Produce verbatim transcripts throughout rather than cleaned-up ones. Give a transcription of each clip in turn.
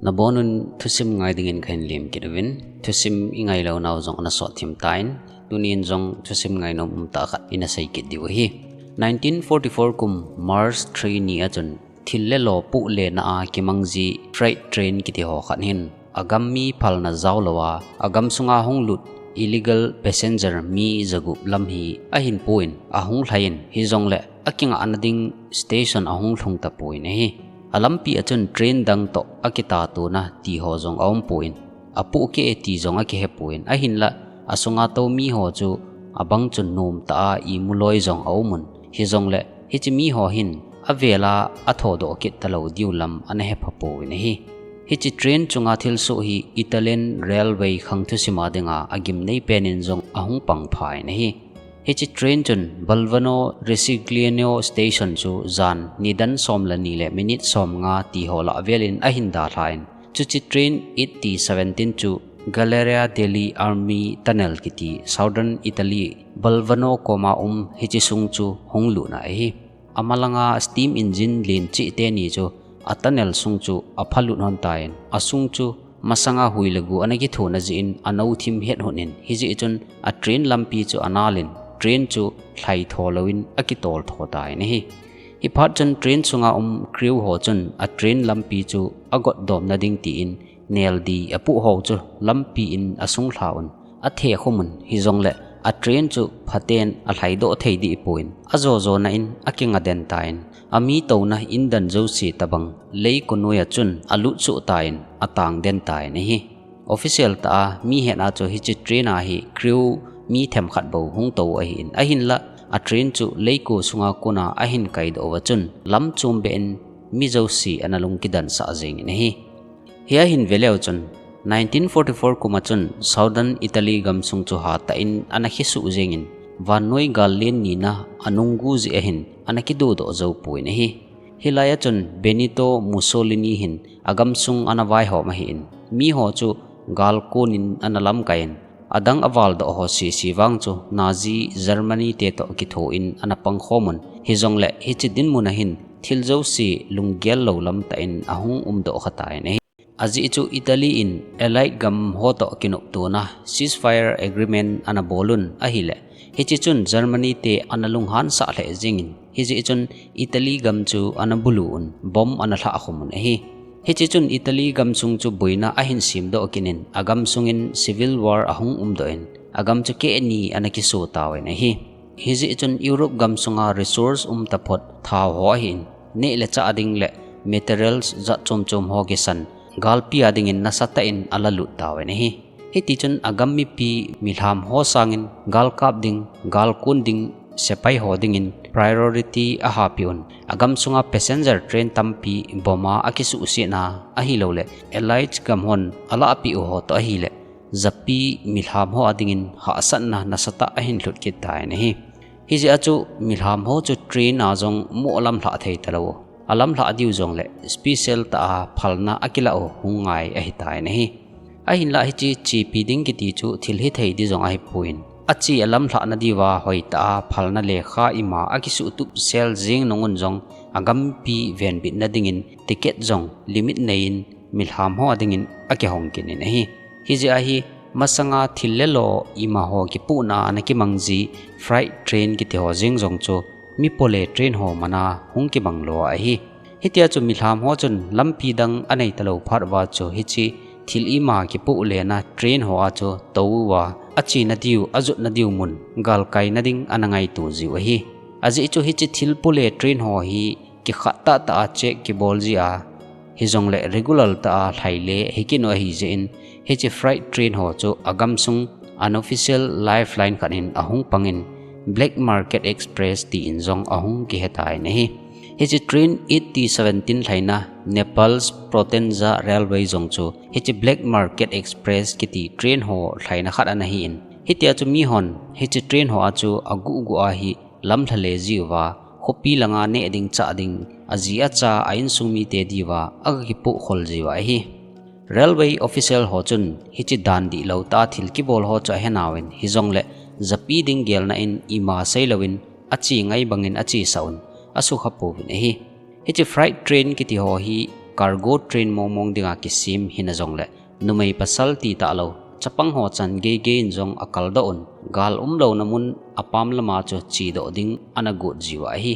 Nabonun thusim ngai dingin kahin lim kit uvin, thusim ingai lou nau jong ana sot thim tan, tunin jong thusim ngai nom um tah khat ina sei kit diu ahi. Nineteen forty-four kum March three ni a chun thil le lo puh lena a kimang ji freight train kiti ho khat hin agam mi phalna jao lou a, agam sunga hung lut illegal passenger mi jagup lam hi ahin puin, ahung lhaiyin, hijongle akingahna ding station ahung lhung tapuin ahi. Alampi a chun train dang toh akita tuna ti ho jong aum puin, apuh kei e ti jong akihe puin, ahinla asunga tou mi ho chu abang chun nom tah a imu loi jong aumun, hijongle hiche mi ho hin avela athodoh kit talou diu lam ana hepha puin ahi. Hiche train chunga thilsoh hi Italian Railway khang thusim a dinga agimnei penin jong ahung pang phain ahi. Hiche train chun Balvano Resigliano Station chu jan nidan som le ni le minute som nga ti ho lah velin ahin dalhan, chuche train eighty seventeen chu Galleria degli Armi Tunnel kiti Southern Italy Balvano koma um hiche sung chu hung lutna ahi. Amalanga steam engine len cheh teni chu a tunnel sung chu aphalut hon tan, asung chu masanga hui le gu ana kithuna jeh in anou thim het hon in, hijeh chun a train lampi chu analin, train chu lhai tho louvin akitol tho tan ahi. Hiphat chun train sunga um crew ho chun a train lampi chu agot domna ding tin neldi apuh ho chu lampi in asung lhauvin, athe khomun, hijongle a train chu phaten alhaidoh thei dih puin, ajo jona in akinga den tan, ami touna indan jouse tabang leiko noiya chun alut suh tan, atang den tan ahi. Official tah a mi hetna chu hiche train a hi crew mi themkhat bou hung tou ahin, ahinla a train chu leiko sunga kona ahin kaidoh uva chun lam chom beh in mi jouse ana lung kidansah jengin ahi. Hia hin veleu chun, nineteen forty-four kum a chun Southern Italy gamsung chu hatah in ana kisuh jengin, vannoi gal len nina anunggu jeh ahin ana kiduhdoh jou puin ahi. Hilai a chun Benito Mussolini hin agamsung ana vaihom ahin, mi ho chu gal konin ana lamkai in, adang avaldoh ho sese vang chu Nazi Germany te toh kithoin ana pangkhomun, hijongle hiche dinmun a hin thil jouse lunggel lou lam tah in ahung umdoh kha tan ahi. Ajeh chu Italy in Allied gam ho toh kinoptona ceasefire agreement ana bolun ahile, hiche chun Germany te ana lunghan sah lheh jengin, hijeh chun Italy gam chu ana bulu un, bomb ana lhah khomun ahi. Hiche chun Italy gamsung chu boina ahin semdoh kit in, agamsungin civil war ahung umdoh in, agam chu keh ni ana kiso tauvin ahi. Hijeh chun Europe gamsunga resource um taphot thao ho ahin, neh le chah ding le materials jat chom chom ho kisan, galpi a dingin nasatah in alalut tauvin ahi. Hitichun agam mipi milham ho sangin galkap ding, galkon ding, sepai ho dingin priority ahapeh un, agamsunga passenger train tampi bomb a akisuhsetna ahilouleh Allied gam hon alahpeh u ho toh ahile, japi milham ho a dingin hahsatna nasatah ahin lhut kit tan ahi. Hijeh a chu milham ho chu train a jong moh lamlhah thei talou, alamlhah diu jongle special tah a phalna akilah u hung ngai ahitan ahi. Ahinlah hiche chepi ding kiti chu thil hithei di jong ahipoin, ache alamlhahna diuva hoitah a phalna lekha ima akisuhtup sel jeng nungun jong agampi venbitna dingin ticket jong limit neiyin milham ho a dingin akihong kit in ahi. Hijeh a hi masanga thil le lo ima ho kipuhna ana kimang ji freight train kiti ho jeng jong chu mi pole train ho mana hung kimang lou ahi. Hitia chu milham ho chun lampi dang anei talou phat uva chu hiche thil ima kipuh lena train ho a chu tou uva, achena diu, ajotna diu mun galkaina ding ana ngaito jiu ahi. Ajeh chu hiche thil pole train ho hi kikhat tahtah a check kibol ji a, hijongle regular tah a lhaile hikit u ahijeh in, hiche freight train ho chu agamsung unofficial lifeline khat in ahung pangin, Black Market Express tin jong ahung kihetan ahi. Hiche train eighty seventeen lhaina Naples Potenza Railway jong chu hiche Black Market Express kiti train ho lhaina khat ana hin, hitia chu mihon hiche train ho a chu aguh guh a hi lamlha le jiuva, khopi langa neh ding chah ding, aji acha a insung mite diuva aga kipuh khol jiuva ahi. Railway official ho chun hiche dan dihlou tah a thil kibol ho chu ahenauvin, hijongle japi ding gelna in ima seilouvin ache ngai bangin achesah un, asukha pouvin ahi. Hiche freight train kiti ho hi cargo train mongmong dinga kisem hina jongle, numei pasal ti talou, chapang ho chan geigei in jong akaldoh un, gal umlouna mun apam lama chu chedoh ding ana got jiu ahi.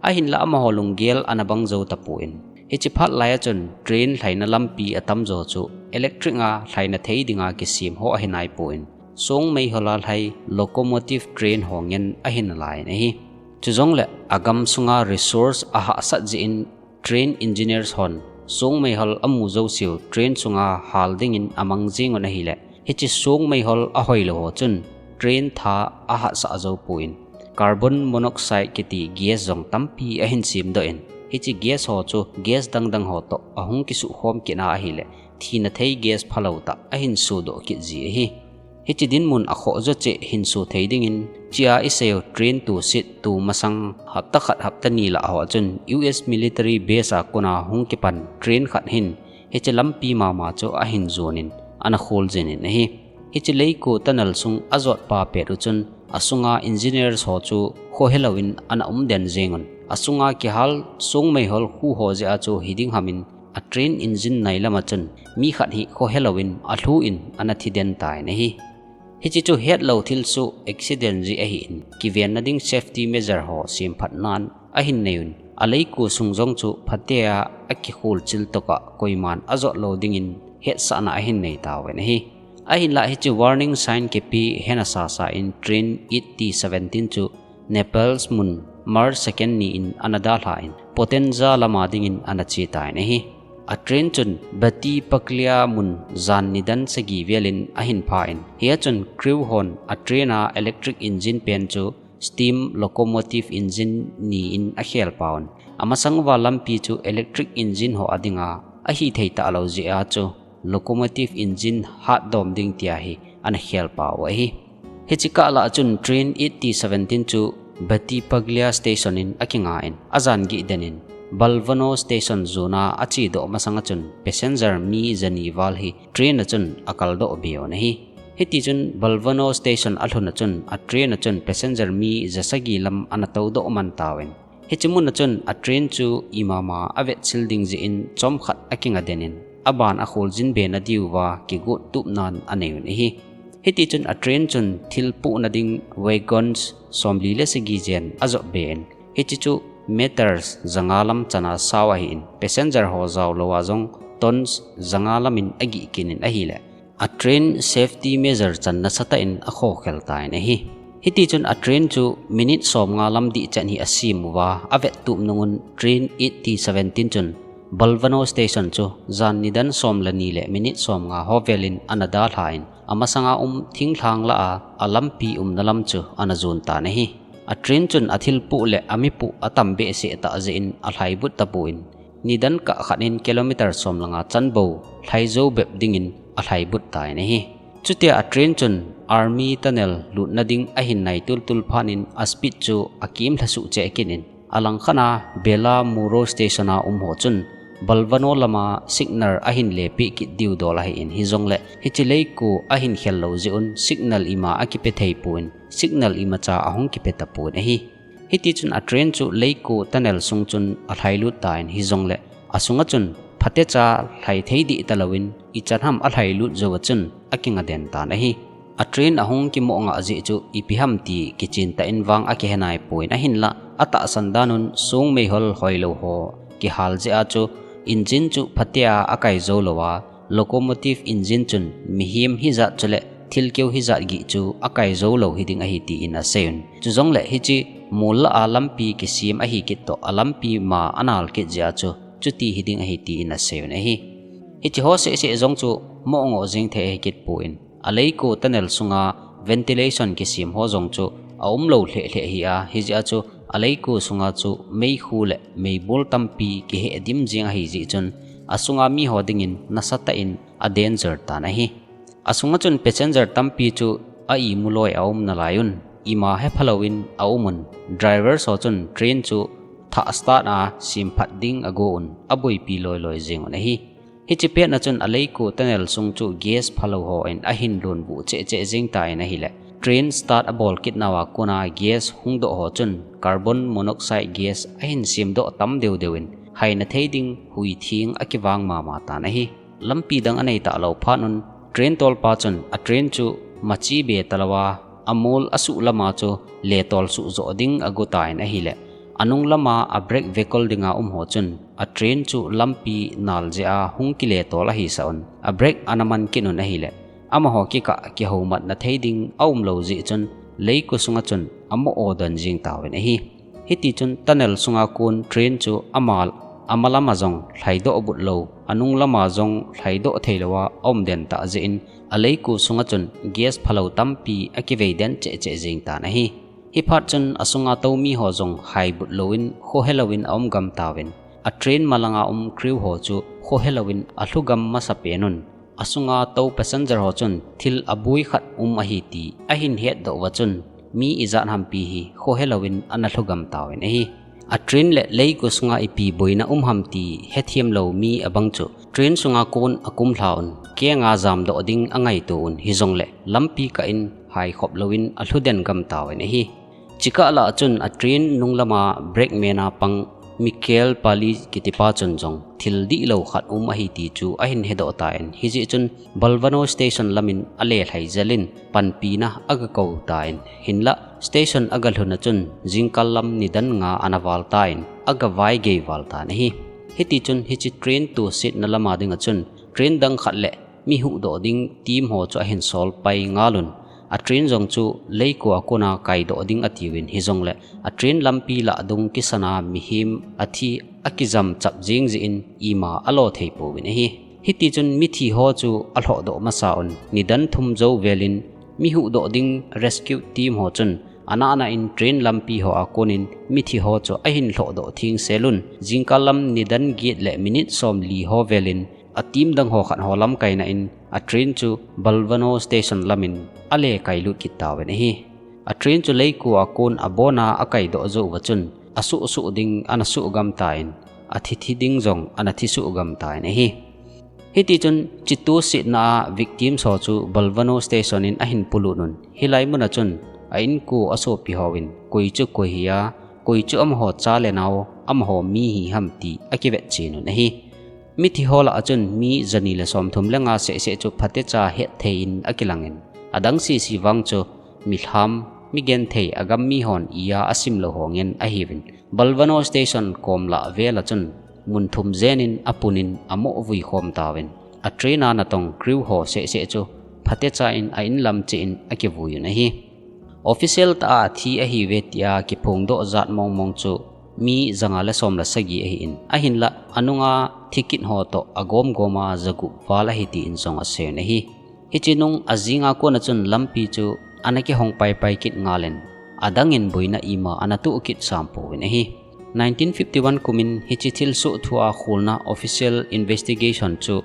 Ahinla amaho lunggel ana bang jou tapon, hiche phat lai a chun train lhaina lampi atamjo chu electric a lhaina thei dinga kisem ho ahi naipon, song meihol a lhai locomotive train ho ngen ahi nalaiyin ahi. Chujongle agam sunga resource ahahsat jeh in train engineers hon song meihol amu jouseu train sunga hal dingin amang jengun ahile, hiche song meihol ahoilou ho chun train tha ahatsah jou pon, carbon monoxide kiti gas jong tampi ahin semdoh in, hiche gas ho chu gas dangdang ho toh ahung kisuhkhom kit a ahile, thina thei gas phalou tah ahin sodoh kit ji ahi. Hiche dinmun akhoh jo cheh hin so thei dingin, hichea iseiyu train tuset tu masang hapta khat hapta ni lah ho chun U S military base a kona hung kipan train khat hin hiche lampi mama chu ahin jonin ana kholjin in ahi. Hiche Leiku tunnel sung ajotpa pet u chun asunga engineers ho chu khohelouvin ana umden jengun, asunga kihal song meihol khu ho jeh a chu hiding hamin, a train engine nai lama chun mi khat hi khohelouvin alhuh in ana thiden tan ahi. Hiche chu hetlou thilsoh accident jeh ahin, kivenna ding safety measure ho semphatnan ahin neiun, a Leiku sung jong chu phatea akikholchil tokah koiman ajotlou dingin hetsahna ahin neitauvin ahi. Ahinlah hiche warning sign kipe hena sasain train eight T seventeen chu Naples mun March second ni in ana dalhan, Potenza lama dingin ana chetan ahi. A train chun Battipaglia mun jan nidan sagi velin ahin phan, hia chun crew hon a train a electric engine pen chu steam locomotive engine ni in akhelpauvin, amasang uva lampi chu electric engine ho adinga ahithei talou jeh a chu locomotive engine hatdom ding tia hi ana khelpau ahi. Hiche kah lah chun train eight T seventeen chu Battipaglia station in akingan, ajan gih denin Balvano station jona achedoh masanga chun passenger mi jani val hi train a chun akaldoh beuvin ahi. Hitichun Balvano station alhun a chun a train a chun passenger mi jasagi lam ana toudoh mantauvin, hiche mun a chun a train chu imama avetchil ding jeh in chomkhat akinga denin, aban akholjin be nadiuva kigot tupnan aneiyun ahi. Hitichun a train chun thil pohna ding wagons somli le sagi jen ajop ben, hiche chu meters janga lam chana sao ahin, passenger ho jaolouva jong tons janga lamin agih kinin ahile, a train safety measure chan nasatah in akhokhel tan ahi. Hitichun a train chu minute somnga lam dihchan hi asem uva, avettup nungun train eight T seventeen chun Balvano station chu jan nidan som le ni le minute somnga ho velin ana dalhan, amasanga um thinglhang lah a, a lampi umna lam chu ana jon tan ahi. A train chun athil poh le ami poh atam behseh tah jeh in alhaibut tapon, nidan kah khat in kilometer som le nga chan bou lhaijou bep dingin alhaibut tan ahi. Chutia a train chun army tunnel lutna ding ahin nai tultul phat in a speed chu akimlha suh cheh kinin, alangkhat a Bella Muro station a um ho chun Balvano lama signal ahin lepeh kit diu dol ahin, hijongle hiche Leiku ahin khel lou jeh un signal ima akipe thei pon, signal imacha ahung kipe tapon ahi. Hitichun a train chu Leiku tunnel sung chun alhailut tan, hijongle asunga chun phatecha lhai thei dih talouvin ichan ham alhailut jouva chun akinga den tan ahi. A train ahung kimoh ngah jeh chu ipi ham ti kichen tah in vang akihe naipon, ahinlah atahsan dan un song meihol hoilou ho kihal jeh a chu engine chu phatea akai jou louva, locomotive engine chun mihem hijat chule thilkeu hijat gih chu akai jou lou hiding ahi tin aseiyun. Chujongle hiche mol lah a lampi kisem ahi kit toh a lampi ma anal kit jeh a chu chuti hiding ahi tin aseiyun ahi. Hiche ho sehseh jong chu moh ngoh jeng thei ahi kit pon, a Leiku tunnel sunga ventilation kisem ho jong chu aumlou lheh lheh ahi a, hijeh a chu a Leiku sunga chu meikhu le meibol tampi kiheh dim jeng ahi jeh chun asunga mi ho dingin nasatah in a danger tan ahi. Asunga chun passenger tampi chu a imu loi aum nalaiyun, ima hephalouvin aumun, driver ho chun train chu thah start a semphat ding agouvun aboipi loiloi jengun ahi. Hiche pet a chun a Leiku tunnel sung chu gas phalou hon ahin lonbu cheh cheh jeng tan ahile, train start abol kit nauva kona gas hungdoh ho chun carbon monoxide gas ahin semdoh tam deu deuvin, haina thei ding hui thing a kivang mama tan ahi. Lampi dang a nei talou phat un train tolpa chun a train chu machi be talou a, a mol a suh lama chu le tol suh zo ding a gu tan ahile, a nung lama a brake vehicle dinga um ho chun a train chu lampi nal jeh a hung kile tol ahi sa un, a brake ana man kit un ahile, amaho kikah kihoumatna thei ding a um lou jeh chun leiku sunga chun a mo o don jing tauvin ahi. Hiti chun tunnel sunga kon train chu ama, ama lama jong lhaidoh but lou, a nung lama jong lhaidoh thei lou a um den tah jeh in a leiku sunga chun gas phalou tampi a kivei den cheh cheh jing tan ahi. Hi phat chun a sunga tou mi ho jong hai but louvin khohe louvin a um gam tauvin, a train malanga um crew ho chu khohe louvin a lhu gam masa pen un, a sunga tou passenger ho chun thil a bui khat um ahi ti a hin het doh uva chun mi ijat hampi hi khohe louvin ana lhu gam tauvin ahi. A train le leiku sunga ipi boina um ham ti hethem lou mi abang chu train sunga kon a kum lha un, kenga jam doh ding a ngaito un, hijongle lampi kah in hai khop louvin a lhu den gam tauvin ahi. Chikah lah chun a train nung lama brake man a pang Michael Pali kitipa chun jong thil dihlou khat um ahi ti chu a hin hedoh tan, hijeh chun Balvano station lamin a le lhai jel in panpina a ga kou tan, hinlah station a ga lhun a chun jingkal lam nidan nga ana val tan a ga vai gei val tan ahi. Hiti chun hiche train tosetna lama dinga chun train dang khat le mi huhdoh ding team ho chu a hin sol pai ngal un, a train jong chu leiku a kona kaidoh ding a tiuvin, hijongle a train lampi lah dung kisana mihem a thi a kijam chap jing jeh in ima a lo thei pouvin ahi. Hiti chun mithi ho chu a lhohdoh masa un, nidan thum jou vel in mi huhdoh ding rescue team ho chun ana ana in train lampi ho a kon in mithi ho chu a hin lhohdoh theng sel un, jingkal lam nidan get le minute som li ho vel in a team dang ho khat ho lamkaina in a train chu Balvano station lamin a le kai lut kit tauvin ahi. A train chu leiku a kon a bon a a kaidoh jou uva chun a suh suh ding ana suh gam tan, a thi thi ding jong ana thi suh gam tan ahi. Hiti chun hiche tosetna a victims ho chu Balvano station in a hin polut un, hilai mun a chun a inko a sopi hon koi chu koi hi a, koi chu amaho cha le nao, amaho mi hi ham ti a kivet chen un ahi. Mithi ho lah a chun mi jani le somthum le nga seh seh chu phatecha het thei in a kilang in, adang sisi vang chu mi lham, mi genthei a gam mi hon iya a sim lou ho ngen ahiuvin, Balvano station kom lah vel a chun mun thum jen in a pun in a mo vui khom tauvin, a train a natong crew ho seh seh chu phatecha in a in lam cheh in a kivui un ahi. Official tah a thi ahiuve tia kiphongdoh jat mong mong chu mi janga le som le sagi ahi in, ahinlah a nunga thi kit ho toh a gom gom a ja gup val ahi tin jong a sei un ahi. Hiche nung a jing a kon a chun lampi chu ana kihong pai pai kit ngal in, adang in boina ima ana toh kit sam pouvin ahi. Nineteen fifty-one kum in hiche thilsoh thu a kholna official investigation chu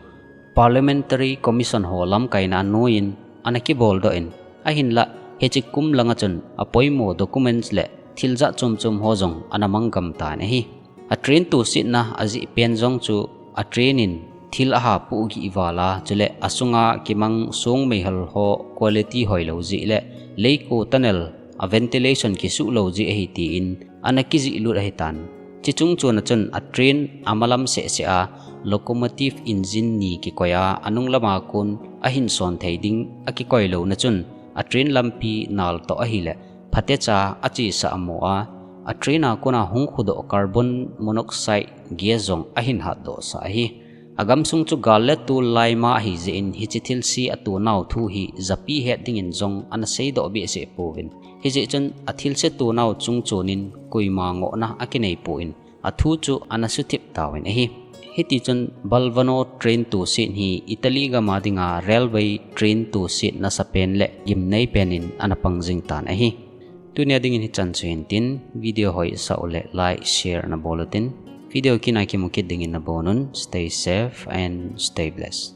Parliamentary Commission ho lamkaina a noi in ana kibol doh in, ahinlah hiche kum lang a chun a poimo documents le thil jat chom chom ho jong ana mang gam tan ahi. A train tosetna a jeh pen jong chu a train in thil a ha pohgih val a, chule a sunga kimang song meihol ho quality hoi lou jeh le leiku tunnel a ventilation kisuh lou jeh ahi tin ana kijih lut ahi tan. Hiche chung chon a chun a train a malam seh seh a locomotive engine ni kikoi a, a nung lama kon a hin son thei ding a kikoi louna chun a train lampi nal toh ahile phatecha a chesa a mo a, a train a kona hung khudoh carbon monoxide gas jong a hin hatdoh sah ahi. A gamsung chu gal le tol laima ahi jeh in hiche thilse a tonau thu hi japi het ding in jong ana seidoh behseh pouvin, hijeh chun a thilse tonau chung chon in koima ngohna a kinei pon, a thu chu ana suthip tauvin ahi. Hiti chun Balvano train toset hi Italy gam a dinga railway train tosetna sapen le gimnei pen in ana pang jing tan ahi. Tunia ding in hichan chu hin tin, video hoi sa u le like, share ana bol u tin, video kit a kimu kit ding in ana bon un. Stay safe and stay blessed.